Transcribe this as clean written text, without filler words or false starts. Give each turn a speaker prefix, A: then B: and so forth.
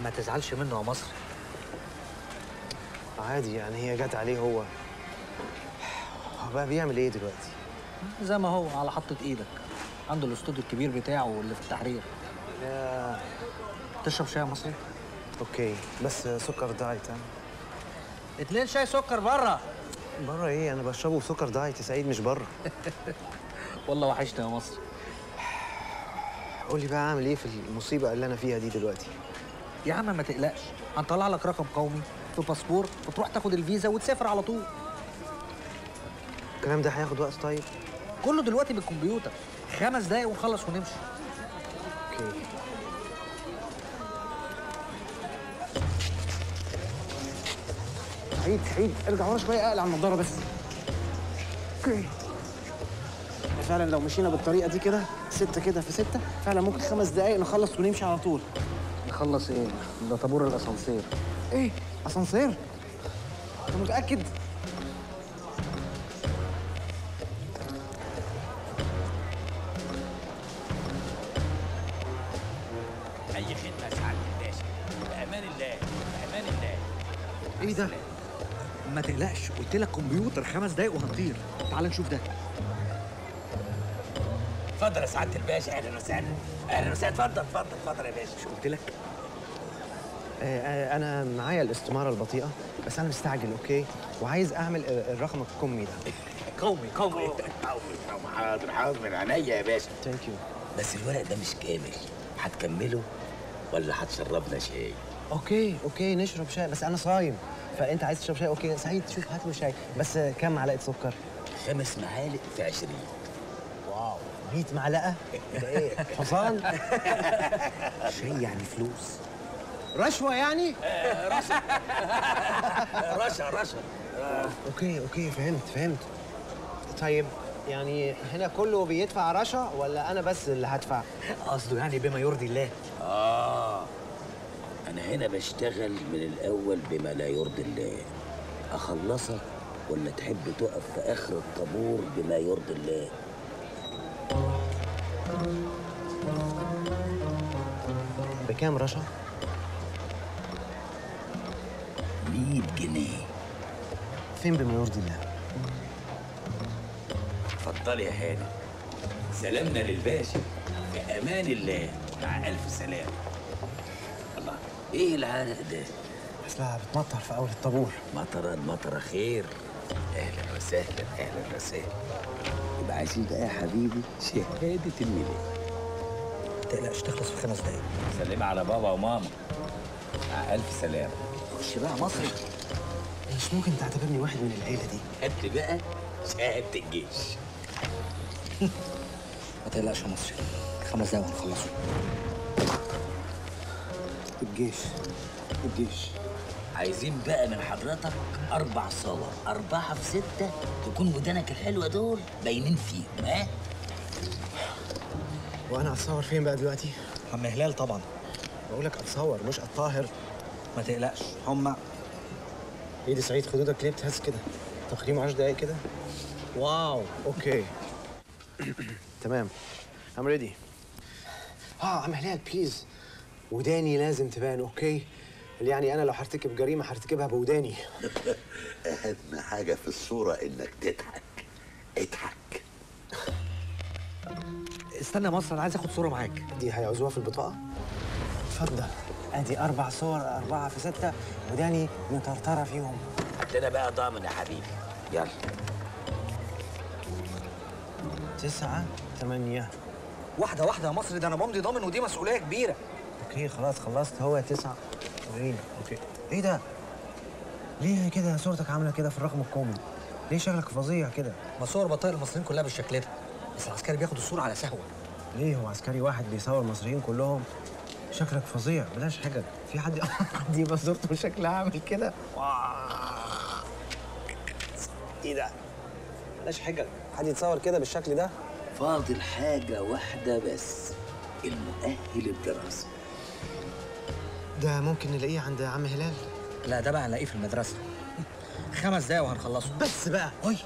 A: ما تزعلش منه يا مصري.
B: عادي يعني، هي جت عليه هو. هو بقى بيعمل ايه دلوقتي؟
A: زي ما هو على حطة ايدك، عنده الاستوديو الكبير بتاعه اللي في التحرير.
B: يا
A: تشرب شاي يا مصري؟
B: okay، بس سكر diet. ها؟
A: 2 شاي سكر بره.
B: بره ايه؟ انا بشربه بسكر diet يا سعيد، مش بره.
A: والله وحشني يا مصري.
B: قول لي بقى اعمل ايه في المصيبة اللي انا فيها دي دلوقتي؟
A: يا عم ما تقلقش، هنطلع لك رقم قومي في باسبور وتروح تاخد الفيزا وتسافر على طول.
B: الكلام ده هياخد وقت؟ طيب
A: كله دلوقتي بالكمبيوتر، 5 دقايق ونخلص ونمشي.
B: okay.
C: سعيد سعيد ارجع ورا شوية، اقلع النضارة بس. okay. فعلا لو مشينا بالطريقة دي كده 6 كده في 6 فعلا ممكن 5 دقايق نخلص ونمشي على طول.
A: نخلص ايه؟ ده طابور الاسانسير.
C: ايه؟ اسانسير؟ انت متأكد؟
D: أي خدمة يا سعادة الباشا. بأمان الله، بأمان الله.
A: ايه ده؟ ما تقلقش، قلت لك كمبيوتر، 5 دقايق وهنطير. تعال نشوف ده.
D: اتفضل يا سعادة الباشا. أهلا وسهلا، أهلا وسهلا. اتفضل اتفضل اتفضل يا باشا.
A: مش قلت لك؟
B: أنا معايا الاستمارة البطيئة، بس أنا مستعجل. okay، وعايز أعمل الرقم القومي ده.
A: قومي قومي
D: قومي قومي. حاضر حاضر من عينيا يا باشا.
B: thank you.
D: بس الورق ده مش كامل، هتكمله ولا هتشربنا شاي؟
B: okay okay، نشرب شاي، بس أنا صايم، فأنت عايز تشرب شاي؟ okay سعيد، شوف هات له شاي، بس كام معلقة سكر؟
D: 5 معالق في 20.
B: wow، 100 معلقة؟ ده إيه؟ حصان؟
A: شاي يعني فلوس.
B: رشوة يعني؟
D: رشا رشا رشا.
B: okay okay، فهمت فهمت. طيب يعني هنا كله بيدفع رشا ولا أنا بس اللي هدفع؟
A: قصده يعني بما يرضي الله.
D: أنا هنا بشتغل من الأول بما لا يرضي الله. أخلصك ولا تحب تقف في آخر الطابور بما يرضي الله؟
B: بكام رشا؟
D: 100 جنيه.
B: فين بما يرضي الله؟
D: اتفضلي يا هاني. سلامنا للباشا، في امان الله، مع الف سلامه. الله، ايه العرق ده؟
B: اصلها بتمطر في اول الطابور.
D: مطره المطره خير. اهلا وسهلا، اهلا وسهلا. يبقى عايزين بقى يا حبيبي شهادة الميلاد.
A: ما تقلقش، تخلص في 5 دقايق.
D: سلمي على بابا وماما، مع الف سلامه.
A: خش بقى مصري.
B: مش ممكن تعتبرني واحد من العيلة دي.
D: هات بقى شهادة الجيش.
A: ما تقلقش يا مصري، 5 دقايق وهنخلصه.
B: الجيش الجيش.
D: عايزين بقى من حضرتك 4 صور، 4 في 6، تكون ودانك الحلوة دول باينين فيهم. ها؟
B: وأنا أتصور فين بقى دلوقتي؟
A: عم هلال طبعا.
B: بقول لك أتصور مش أتطاهر.
A: ما تقلقش، هما
B: ايه دي سعيد؟ خدودك ليه بتهز كده؟ طب خليهم 10 دقايق كده. wow، okay. تمام، I'm ready. عم هلال please، وداني لازم تبان. okay؟ اللي يعني انا لو هرتكب جريمة هرتكبها بوداني.
E: اهم حاجة في الصورة انك تضحك. اضحك.
A: استنى يا مصر، انا عايز اخد صوره معاك.
B: دي هيعوزوها في البطاقة؟ اتفضل، ادي 4 صور، 4 في 6، وداني مطرطره فيهم.
D: عندنا بقى ضامن يا حبيبي. يلا.
B: 9 8.
A: واحدة واحدة يا مصري، ده أنا بمضي ضامن ودي مسؤولية كبيرة.
B: okay خلاص خلصت، هو 9 وريني. okay. إيه ده؟ ليه كده صورتك عاملة كده في الرقم القومي؟ ليه شكلك فظيع كده؟
A: ما صور بطايق المصريين كلها بالشكل ده، بس العسكري بياخد الصورة على سهوة.
B: ليه هو عسكري واحد بيصور المصريين كلهم؟ شكلك فظيع، بلاش حاجة. في حد حد يبقى صورته شكلها عامل كده؟ ايه ده؟ بلاش حاجة، حد يتصور كده بالشكل ده؟
D: فاضل حاجة واحدة بس، المؤهل الدراسي.
B: ده ممكن نلاقيه عند عم هلال؟
A: لا ده بقى هنلاقيه في المدرسة. 5 دقايق وهنخلصه.
B: بس بقى.
A: أي